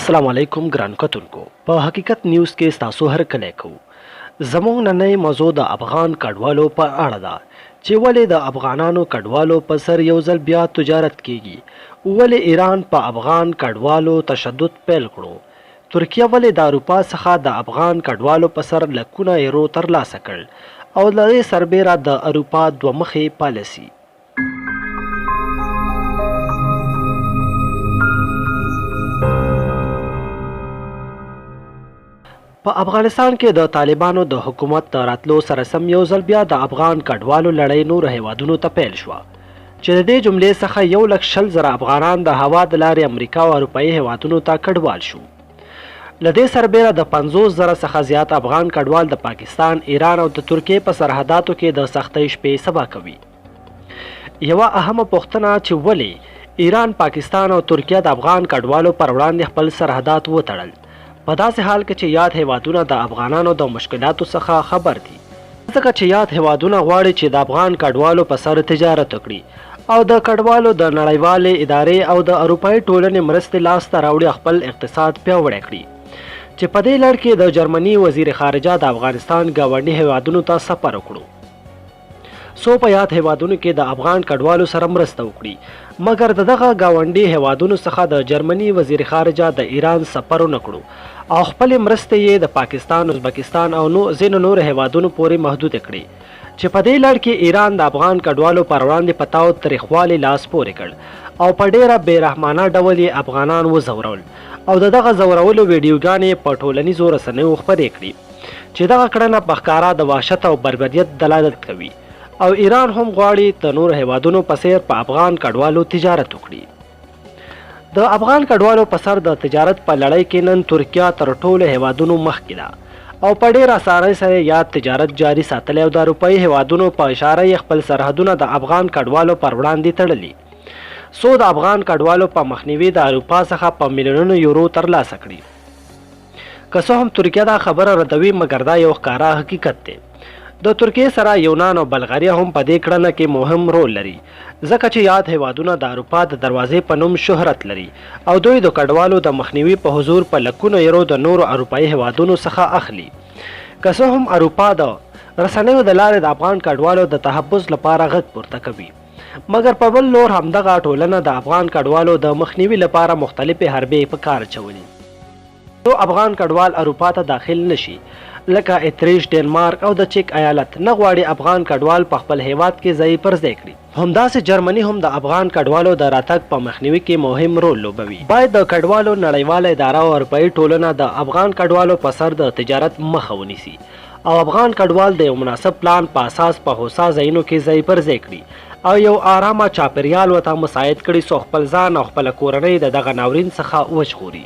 السلام علیکم ګران کتونکو، په حقیقت نیوز کې ستاسو هرکلی کوو. زموږ ننۍ موضوع د افغان کډوالو په اړه ده چې ولې د افغانانو کډوالو په سر یو ځل بیا تجارت کیږي، ولې ایران په افغان کډوالو تشدد پیل کړو، ترکیه ولې د اروپا څخه د افغان کډوالو په سر لکونه یورو ترلاسه کړ، او له دې سربیره د اروپا دوه مخې پالیسي. په افغانستان کې د طالبانو د حکومت د راتلو سره سم یو ځل بیا د افغان کډوالو لړۍ نورو هیوادونو ته پیل شوه چې د دې جملې څخه 120,000 افغانان د هوا د لارې امریکا او اروپایي هیوادونو ته کډوال شو. له دې سربېره د 50,000 څخه زیات افغان کډوال د پاکستان، ایران او د ترکیې په سرحداتو کې د سختۍ شپې سبا کوي. یوه اهمه پوښتنه چې ولې ایران، پاکستان او ترکیه د افغان کډوالو پر وړاندې خپل سرحدات وتړل، په داسې حال کې چې یاد هیوادونه د افغانانو د مشکلاتو څخه خبر دي، ځکه چې یاد هیوادونه غواړي چې د افغان کډوالو په سر تجارت وکړي او د کډوالو د نړیوالې ادارې او د اروپایي ټولنې مرستې لاسته راوړي، خپل اقتصاد پیاوړی کړي. چې په دې لړ کې د جرمني وزیر خارجه د افغانستان ګاونډي هیوادونو ته سفر وکړو څو په یاد هیوادونو کې د افغان کډوالو سره مرسته وکړي، مګر د دغه ګاونډي هیوادونو څخه د جرمني وزیر خارجه د ایران سفر ونه کړو او خپلې مرستې یې د پاکستان، ازبکستان او ځینو نورو هیوادونو پورې محدودې کړې. چې په دې لړ کې ایران د افغان کډوالو پر وړاندې په تاو تریخوالي لاس پورې کړ او په ډیره بې رحمانه ډول یې افغانان وځورول او د دغه ځورولو ویډیوګانې په ټولنیزو رسنیو خپرې کړې، چې دغه کړنه په ښکاره د وحشت او بربریت دلالت کوي او ایران هم غواړي د نورو هیوادونو په څیر په افغان کډوالو تجارت وکړي. د افغان کډوالو په سر د تجارت په لړۍ کې نن ترکیه تر ټولو هیوادونو مخکې ده او په ډیره اسانۍ سره یاد تجارت جاري ساتلی او د اروپایي هیوادونو په اشاره یې خپل سرحدونه د افغان کډوالو پر وړاندې تړلي، څو د افغان کډوالو په مخنیوي د اروپا څخه په میلیونونو یورو ترلاسه کړي. که څه هم ترکیه دا خبره ردوي، مګر دا یو ښکاره حقیقت دی. د ترکیې سره یونان او بلغاریا هم په دې کړنه کې مهم رول لري، ځکه چې یاد هیوادونه د اروپا د دروازې په نوم شهرت لري او دوی د کډوالو د مخنیوي په حضور په لکونو یورو د نورو اروپایي هیوادونو څخه اخلي. که څه هم اروپا د رسنیو د لارې د افغان کډوالو د تحفظ لپاره غږ پورته کوي، مګر په بل لور همدغه ټولنه د افغان کډوالو د مخنیوي لپاره مختلفې حربې په کار اچولي، څو افغان کډوال اروپا ته داخل نشي، لکه اتریش، ډنمارک او د چک ایالت نه غواړي افغان کډوال په خپل هیواد کې ځای پر ځای کړي. همداسې جرمني هم د افغان کډوالو د راتګ په مخنیوي کې مهم رول لوبوي. باید د کډوالو نړیواله اداره او اروپایي ټولنه د افغان کډوالو په سر د تجارت مخه ونیسي او افغان کډوال د یو مناسب پلان په اساس په هوسا ځایونو کې ځای پر ځای کړي او یو آرامه چاپیریال ورته مساعد کړي، څو خپل ځان او خپله کورنۍ د دغه ناورین څخه وژغوري.